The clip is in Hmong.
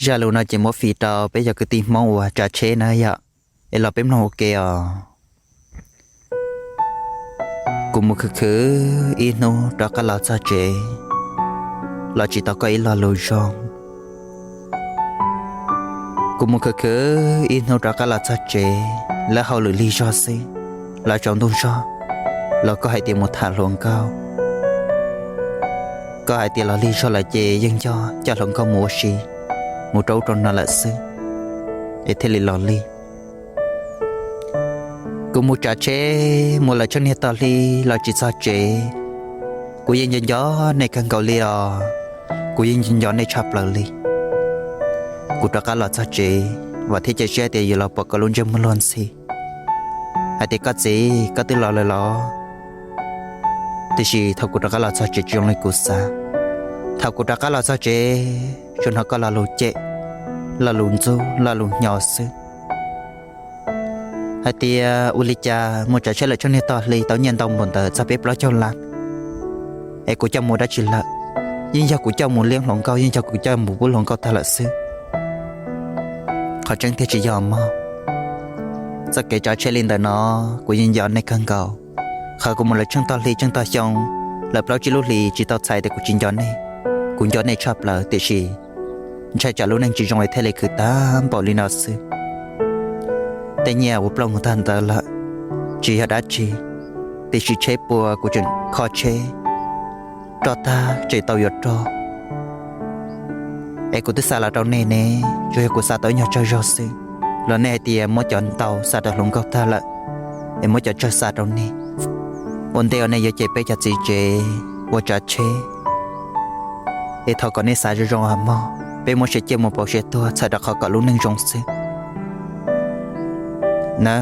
Zaj lus no ces muab fij rau peb cov kwv tij Hmoob uas tsav tsheb na yom, es los peb mloog ua ke os. Kuv mus khwv khwv ib hnub rov qab los txog tsev, los tsis tau koj ib lo lus zoo. Kuv mus khwv khwv ib hnub rov qab los txog tsev, lawv hauj lwm lig zog xwb, los tsaus ntuj zog, los koj hais tias mus tham hluas nkauj. Koj hais tias los lig zog lawm ces yeej yog coj hluas nkauj mus ua si, mus rau ub rau no lawm xwb, es thiaj li los lig. Kuv mus tsav tsheb mus lawm tsheej niag tog hli los tsis txog tsev. Kuv yeej nco nco nej kawg nkaus li os, kuv yeej nco nco nej tshaj plaws li. Kuv rov qab los txog tsev, vam thiab cia siab tias yuav los pom koj lub ntsej muag luag ntxhi, hais tias koj txiv, koj twb los lawm los? Tiam sis thaum kuv rov qab los txog tsev tsis zoo li kuv xav. Thaum kuv rov qab los txog tsev, tsuas hnov koj lo lus cem, lo lus ntxub, lo lus hnyo xwb, hais tias ua li cas mus tsav tsheb lawm tsheej niag tog hli tau nyiaj ntau npaum ntawd txog peb plaub caug lab, es kuv coj mus dab tsi lawm? Yeej yog kuv coj mus liab hluas nkauj, yeej yog kuv coj mus pub hluas nkauj tag lawm xwb. Qhov tseeb thiaj tsis yog mog. Txoj kev tsav tsheb li ntawm no, kuv yeej nco nej kawg nkaus. Qhov kuv mus lawm tsheej tog hli tsheej tog xyoo, lawm plaub tsib lub hlis tsis tau txhais tias kuv tsis nco nej. Kuv nco nej tshaj plaws, tiam sis ntshai tsam lub neej tsis zoo es thiaj li khwv tag npaum li no xwb. Tej nyiaj uas plooj mus tag ntawd lawm, tsis yog dab tsi, tiam sis tsheb puas kuv tseem kho tsheb roj tag tseem tau yuav roj. Es kuv twb xa los rau nej ne, tsuas yog kuv xa tau ib nyuag tsawg zog xwb, los nej hais tias muab cov ntau xa rau hluas nkauj tag lawm, es muab cov tsawg xa rau nej. Ua ntej uas nej yuav cem peb cov txiv tsev ua tsav tsheb, es thov kom nej xav zoo zoo os mog, peb muab siab ciaj mus pauv siab tuag txhawm rau qhov kom lub neej zoo xwb na.